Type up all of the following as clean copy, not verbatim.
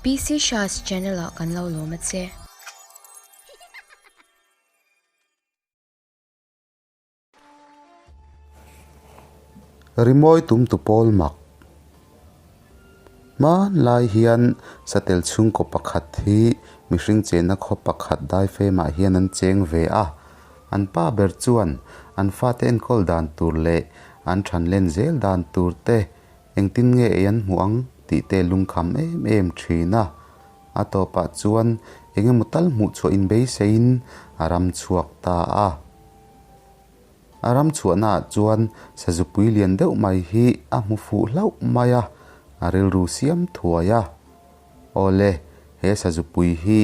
PC Shah's channel ah kan lo lawm a che. Rimawi tum tu pawl mak. Hmanlai hian satel chhungkaw pakhat hi mihring chenna khaw pakhat daifem ah hian an cheng ve a. An pa ber chuan an fate enkawl dan tur leh an than len zel dan tur te Engtin nge ei an hmuh ang tih te lungkham em em thin a. A tawpah chuan eng emaw tal hmuh chhuah inbeiseiin a ram chhuak ta a. A ram chhuahnaah chuan sazupui lian deuh mai hi a hmu fuh hlauh mai a, a rilru siam thuai a. Awle, he sazupui hi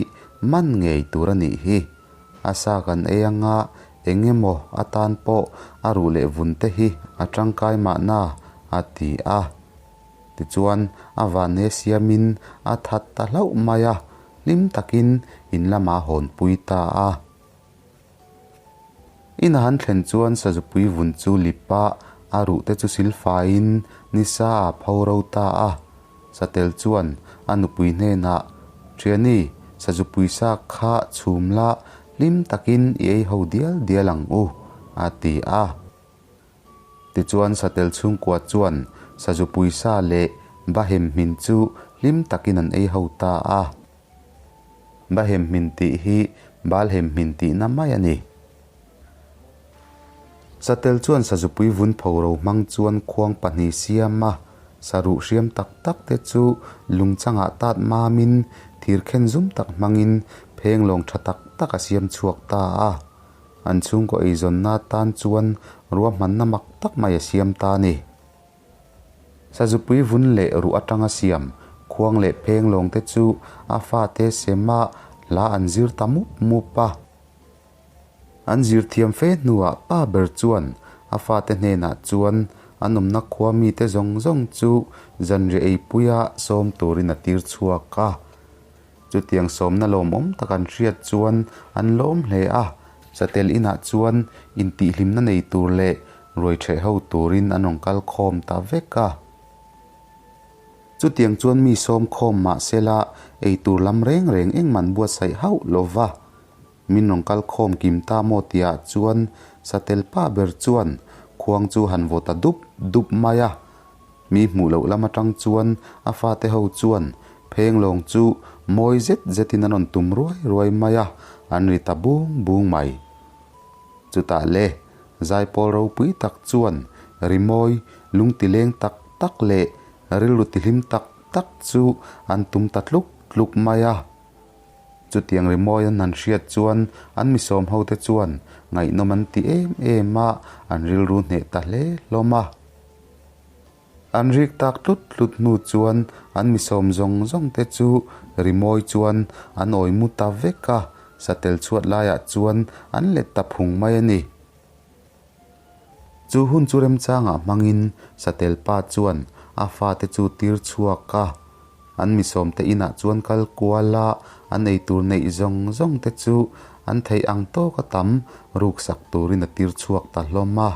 man ngei tur a nih hi. A sa kan ei anga eng emaw atan pawh a ruh leh vun te hi a tangkai mahna a ti a. Tichuan a vanne siamin a that ta hlauh mai a, hlim takin in lamah a hawnpui ta a. Ina han thlen chuan sazupui vun chu lip a, a ruh te chu silfaiin nisa a pho ro ta a. Satel chuan a nupui hnenah, Thiani, sazupui sa kha chhum la, hlim takin i ei ho dial dial ang u, a ti a. Tichuan satel chhungkua chuan sazupui sa leh bahem hmin chu hlim takin an ei ho ta a. Bahem hmin tih hi Balhem hmin tihna mai a ni. Satel chuan sazupui vun phoro hmang chuan khuang pahnih siam a, saruh hriam tak tak te chu lungchangah tat mamin thir khen zum tak hmangin pheng lawng tha tak tak a siam chhuak ta a. An chhungkaw eizawnna tan chuan ruahmanna mak tak mai a siam ta a ni. Sazupui vun leh ruh atanga siam khuang leh pheng lawng te chu a fate sema hla an zir ta mup mup a. An zir thiam fe hnuah pa ber chuan a fate hnenah chuan an awmna khua mite zawng zawng chu zanriah eipuia sawm turin a tir chhuak a. Chutiang sawmna lawmawm tak an hriat chuan an lawm hle a, satel inah chuan intihhlimna nei tur leh ruai ṭheh ho turin an rawn kal khawm ta vek a. Chutiang chuan mi sawm khawm mah sela ei tur lam reng reng engmah an buatsaih hauh lo va. Min rawn kal khawm kim ta maw tihah chuan satel pa ber chuan khuang chu han vaw ta dup dup mai a. Mi hmuh loh lam atang chuan a fate ho chuan pheng lawng chu mawi zet zetin an rawn tum ruai ruai mai a, an ri ta bung bung mai. Chutah le, zaipawl ropui tak chuan rimawi lungtileng tak tak leh rilru tihlim tak tak chu an tum ta tluk tluk mai a. Chutiang rimawi an han hriat chuan an misawm hote chuan ngaihnawm an ti em em a, an rilru hneh ta hle hlawm a. An rik tak tlut tlut hnu chuan an misawm zawng zawng te chu rimawi chuan an awi mu ta vek a, satel chhuat laiah chuan an let ta phung mai a ni. Chu hun chu remchangah hmangin satel pa chuan a fate chu tir chhuak a, an misawm te inah chuan kal kual a, an eitur neih zawng zawng te chu an theih ang tawka tam ruksak turin a tir chhuak ta hlawm a.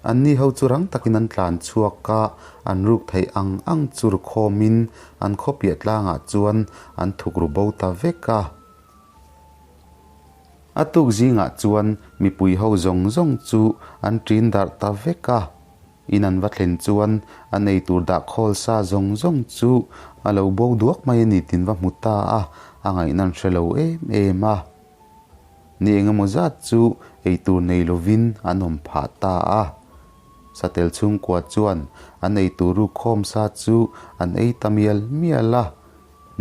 Anni ho chu rang takin an tlan chhuak a, an ruk theih ang ang chu ru khawmin an khaw piah tlangah chuan an thuk ru bo ta vek a. A tuk zingah chuan mipui ho zawng zawng chu an ṭin darh ta vek a. In an va thlen chuan an eitur dah khawl sa zawng zawng chu a lo bo duak mai a ni tin va hmu ta a, a ngaihna an hre lo em em a. Ni engemaw zat chu eitur nei lovin an awm phah ta a. Satel chhungkua chuan an eitur ruk khawm sa chu an ei ta mial mial a.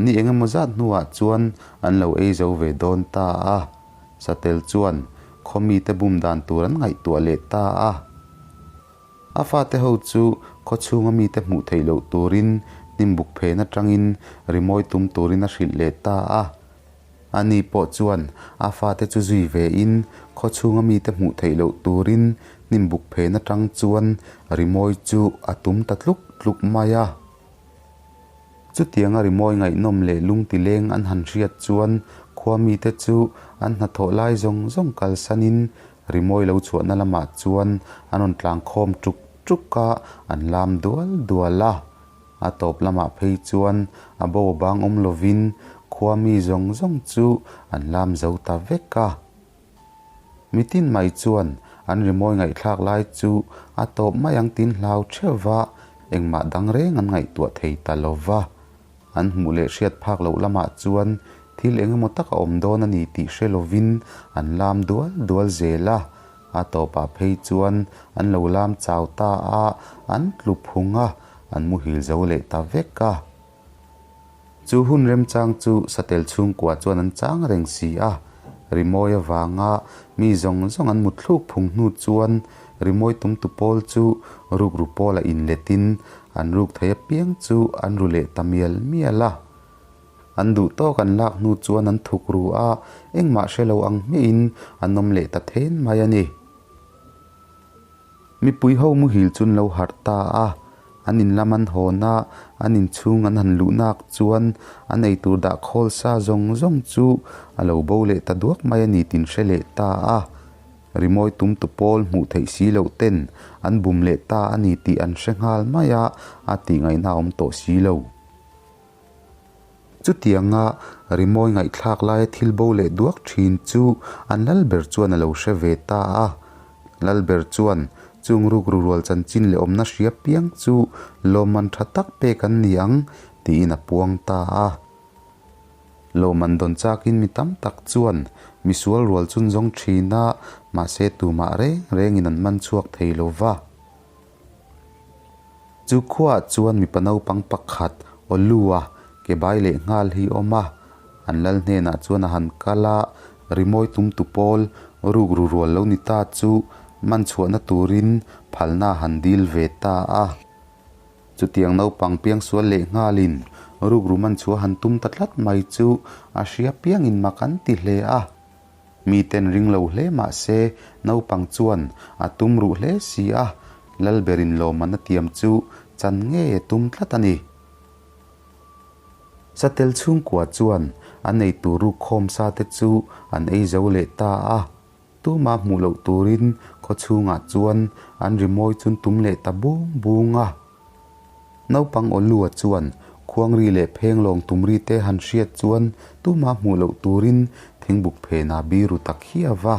Ni engemaw zat hnuah chuan an lo ei zo ve dawn ta a. Satel chuan khaw mite bum dan tur an ngaihtuah leh ta a. A fate ho chu khaw chhunga mite hmuh theih loh turin hnimbuk phen atangin rimawi tum turin a hrilh leh ta a. Ani pawh chuan a fate chu zui ve in khaw chhunga mite hmuh theih loh turin hnimbuk phen atang chuan rimawi chu a tum ta tluk tluk mai a. Chutianga rimawi ngaihnawm leh lungtileng an han hriat chuan khua mite chu an hnathawh lai zawng zawng kalsanin rimawi lo chhuahna lamah chuan an rawn tlangkhawm tuk tuk a, an lam dual dual a. A tawp lamah phei chuan a bo a bang awm lovin khua mi zawng zawng chu an lam zo ta vek a. Mitin mai chuan an rimawi ngaihthlak lai chu a tawp mai ang tin hlau theuh va, engmah dang reng an ngaihtuah thei ta lo va. An hmuh leh hriat phak loh lamah chuan thil eng emaw tak a awm dawn a ni tih hre lovin an lam dual dual zel a, a tawpah phei chuan an lo lam chau ta a, an tlu phung a, an muhil zo leh ta vek a. Chu hun remchang chu satel chhungkua chuan an chang reng si a, rimawi avanga mi zawng zawng an mutthluk phung hnu chuan rimawi tumtu pawl chu rukru pawla inletin an ruk thei apiang chu an ru leh ta mial mial a. An duh tawk an lak hnu chuan an thuk ru a, engmah hre lo ang hmiahin an awm leh ta then mai a ni. Mipui ho muhil chu an lo harh ta a, an in lam an hawn a, an inchhung an han luh nak chuan an eitur dah khawl sa zawng zawng chu a lo bo leh ta duak mai a ni tin hre leh ta a. Rimawi tumtu pawl hmuh theih si loh ten an bum leh ta a ni tih an hre nghal mai a, a tih ngaihna a awm tawh si lo. Chutianga rimawi ngaihthlak laia thil bo leh duak thin chu an Lalber chuan a lo hre ve ta a. Lalber chuan chung rukru rual chanchin leh awmna hria piang chu lawmman tha tak pek an ni ang tiin a puang ta a. Lawmman dawn chakin mi tam tak chuan misual rual chun zawng thin a, mahse tumah reng rengin an man chhuak thei lo va. Chu khuaah chuan mipa naupang pakhat Olua ke bai leh nghal hi awm a, an lal hnenah chuan a han kal a, rimawi tumtu pawl rukru rual lo ni ta chu man chhuahna turin phalna a han dil ve ta a. Chutiang naupang piangsual leh nghalin rukru man chhuah han tum ta tlat mai chu a hria piangin mak an ti hle a. Miten ring lo hle mah se naupang chuan a tum ruh hle si a, Lalberin lawmman a tiam chu chan ngei a tum tlat a ni. Satel chhungkua chuan an ei tur ruk khawm sa te chu an ei zo leh ta a, tuma hmuh loh turin khaw chhungah chuan an rimawi chun tum leh ta bung bung a. Naupang Olua chuan khuangri leh phenglawng tumri te han hriat chuan tumah hmuh loh turin thingbuk phenah biru tak hi a va.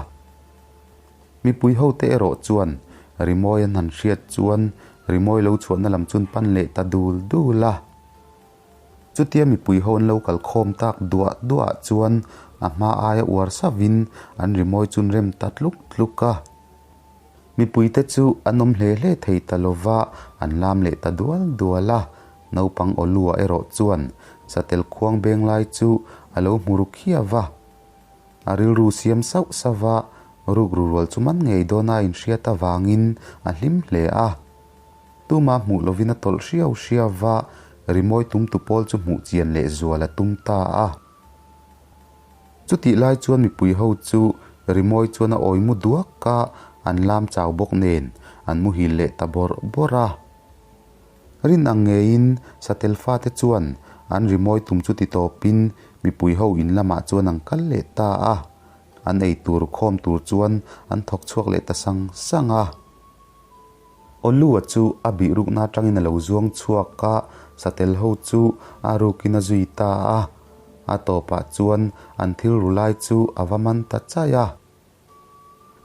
Mipui hote erawh chuan rimawi an han hriat chuan rimawi lo chhuahna lam chun pan leh ta dul dul a. Chutia mipui ho an lo kal khawm tak duah duah chuan a hma aia uar savin an rimawi chun rem ta tluk tluk a. Mipuite chu an awm hle hle thei ta lo va, an lam leh ta dual dual a. Naupang Olua erawh chuan satel khuang beng lai chu a lo hmu ru khiau va. A rilru siam sauh sauh va, rukru rual chu man ngei dawn a inhriat avangin a hlim hle a. Tuma hmuh lovin a tawlh hriau hriau va, rimawi tumtu pawl chu hmuh chian leh zual a tum ta a. Chutih lai chuan mipui ho chu rimawi chuan a awi mu duak a, an lam chau bawk nen an muhil leh ta bawrh bawrh a. Rin ang ngeiin satel fate chuan an rimawi tum chu ti tawpin mipui ho in lamah chuan an kal leh ta a, an ei tur khawm tur chuan an thawk chhuak leh ta sang sang a. Olua chu a bih rukna atangin a lo zuang chhuak a, satel ho chu a rukin a zui ta a. A tawpah chuan an thil ru lai chu a va man ta chaih a.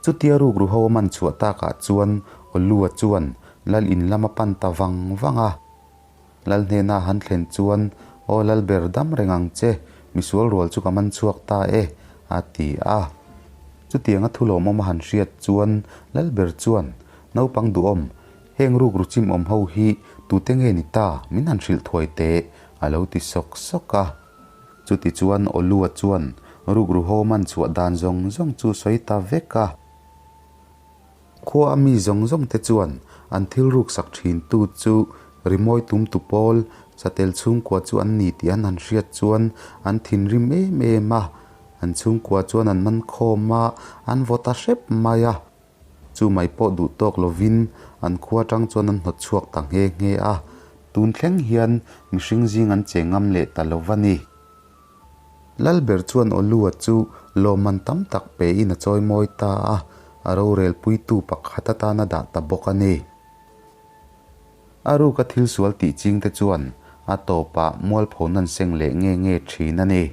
Chutia rukru ho a man chhuah takah chuan Olua chuan lal in lam a pan ta vang vang a. Lal hnena han thlen chuan, Aw lal ber dam reng ang che, misual rual chu ka man chhuak ta e, a ti a. Chutianga thu lawmawm a han hriat chuan lal ber chuan, Naupang duhawm, heng rukru chimawm ho hi tute nge ni ta, min han hrilh thuai teh, a lo ti sawk sawk a. Chuti chuan Olua chuan rukru ho man chhuah dan zawng zawng chu sawi ta vek a. Khua a mi zawng zawng te chuan an thil ruksak thin tu chu rimawi tumtu pawl satel chhungkua chu an ni tih an han hriat chuan an thinrim em em a, an chhungkua chuan an man khawm a, an vaw ta hrep mai a. Chu mai pawh duh tawk lovin an khua tang chuan an hnawt chhuak ta nghe nghe a, tun thleng hian mihring zing an che ngam leh ta lo va ni. Lalber chuan Olua chu lawmman tam tak pein a chawi mawi ta a, a rorelpuitu pakhat atan a dah ta bawk a ni. A ruka thil sual tih ching te chuan a tawpah mualpho nan seng leh nge nge thin a ni.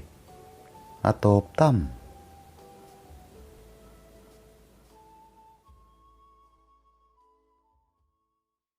A tawp tam.